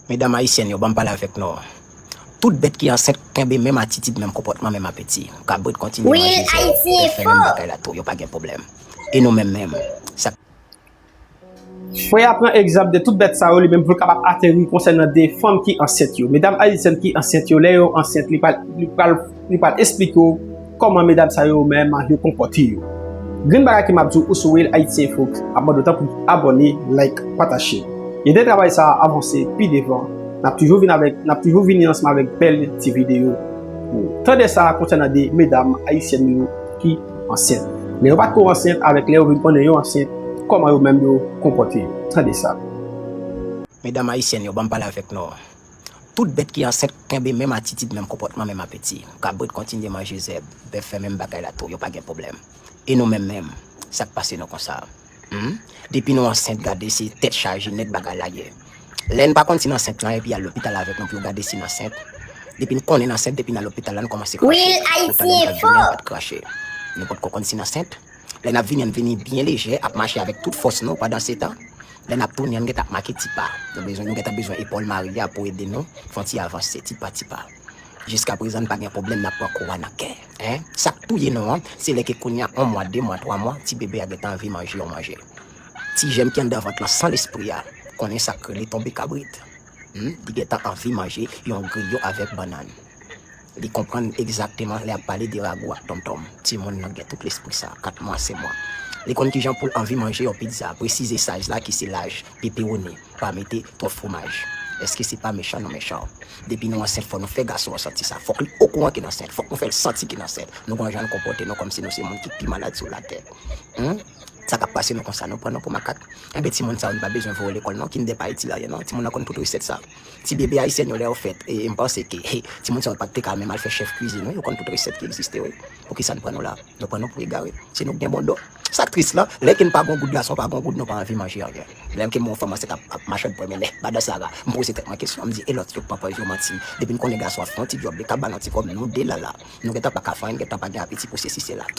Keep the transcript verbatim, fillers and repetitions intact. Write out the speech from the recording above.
Medam ayisyèn yo, ban m pale avèk nou. Tout bèt ki ansent kenbe menm atitid, menm konpòtman, menm apeti. Kabrit kontinye manje zèb, bèf fè menm bagay la tou, yo pa gen pwoblèm. E nou menm menm, sa Frè a pran egzanp de tout bèt sa yo, li menm pou l kapab ateri konsènan de fanm ki ansent yo. Medam ayisyèn ki ansent yo, lè yo ansent, li pral, li pral, li pral esplike w kòman medam sa yo menm yo konpòte yo. Grenn bagay ke m ap di w, ou sou Real Haiti Info, ap mande w tanpri abòne, like, pataje. Ede travay sa a avanse pi devan. N ap toujou vin avèk, n ap toujou vini ansanm avèk bèl ti videyo pou ou. Tande sa konsènan de medam ayisyèn yo ki ansent. Men yo pa t ko ansent, avèk lè yo vin konnen yo ansent, kòman yo menm yo konpòte yo. Tande sa. Medam ayisyèn yo, ban m pale avèk nou. Tout bèt ki ansent kenbe menm atitid, menm konpòtman, menm apeti. Kabrit kontinye manje zèb, bèf fè menm bagay la tou, yo pa gen pwoblèm. E nou menm menm, sa k pase nou konsa? Hmm? Depi nou ansent, gade se tèt chaje nèt bagay la ye. Lè n pa konn si n ansent lan, epi al lopital avèk nou pou yo gade si n ansent. Depi n konnen n ansent, depi n al lopital la, n kòmanse krache. Poutan lè n t ap vini an, pa t krache. Nou potko konn si n ansent. Lè n ap vini, n vini byen lejè, ap mache avèk tout fòs nou pandan se tan. Lè n ap tounen an, n gentan ap make ti pa. Nou bezwen, nou gentan bezwen epòl Maria pou ede nou fè yon ti avanse, ti pa, ti pa. Jiska prezan, n pa gen pwoblèm, n ap pran kou a nan kè. Hein? Sa k touye nou an, se lè ke kounye a, yon mwa, de mwa, twa mwa, ti bebe a gentan anvi manje yon manje. Ti jèm ki anndan vant lan san lespri a, konnen sa k rele tonbe kabrit. Hmm? Li gentan anvi manje yon griyo avèk bannann. Li konprann egzakteman lè y ap pale de ragou ak tonmtonm. Timoun nan gen tout lespri sa, kat mwa, senk mwa. Li konn kijan pou l anvi manje yon pizza, presize size la ki se laj, pepewoni, pa mete twòp fwomaj. Èske se pa mechan? Nou mechan. Depi nou ansent, fò nou fè gason an santi sa. Fòk li okouran ke n ansent. Fòk nou fè l santi ke n ansent. Nou gon jan n konpòte nou kòmsi nou se moun ki pi malad sou latè. Hmm? Sa k ap pase nou konsa, nou pran nou pou makak. Enben, timoun sa yo, nou pa bezwen voye lekòl non, kinder pa itil a ryen non. Timoun nan konn tout resèt sa. Ti bebe ayisyèn yo, lè yo fèt, e m panse ke, he, timoun sa yo pa t te ka menm al fè chèf kwizin, wi, yo konn tout resèt ki egziste, wi. Poukisa n pran nou la? Nou pran nou pou egare. Se nou k gen bon do. Sa k tris lan, lè ke n pa gon goud, gason pa gon goud, nou pa anvi manje anyen. Lè ke m wè yon fanm ansent ap, ap machann pwen mennen, madan Sara, m poze tèt mwen kesyon, m di, e lòt yo k pran pòz yo manti. Depi n konnen gason ap fè yon ti djòb, li ka ba n yon ti kòb, nou de la la. Nou gentan pa ka fè anyen, n gentan pa gen apeti pou sesi sela.